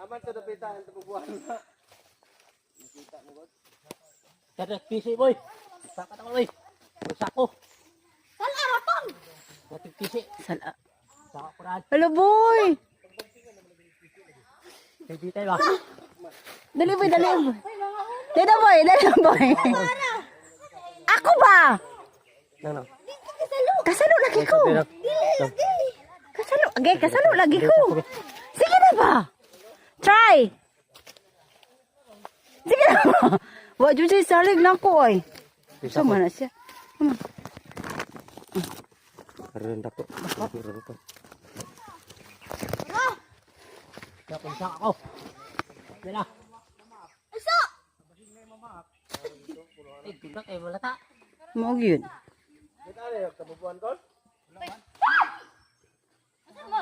Aman sa dapita ang tabubuhan. Kada PC, boy. Saka na ko, boy. Sako. Sala raton. Dating PC. Sala. Saka ko na. Hello, boy. Hindi tayo ba? Dali, boy, dali, boy. Dali, boy, dali, boy. Ako ba? Nang nang. Kasalo. Kasalo lagi ko. Dili lagi. Kasalo, agay, kasalo lagi ko. Sige na ba? Try. Sige na ba? Wa jud siya salig na ko ay. Sama na siya. Karon dako. Karon ko. Saka ako. Dala. Uso. Ay, gudak eh, wala ta. Mao gyud. Kita na yung tabubuhan ko. Asa mo?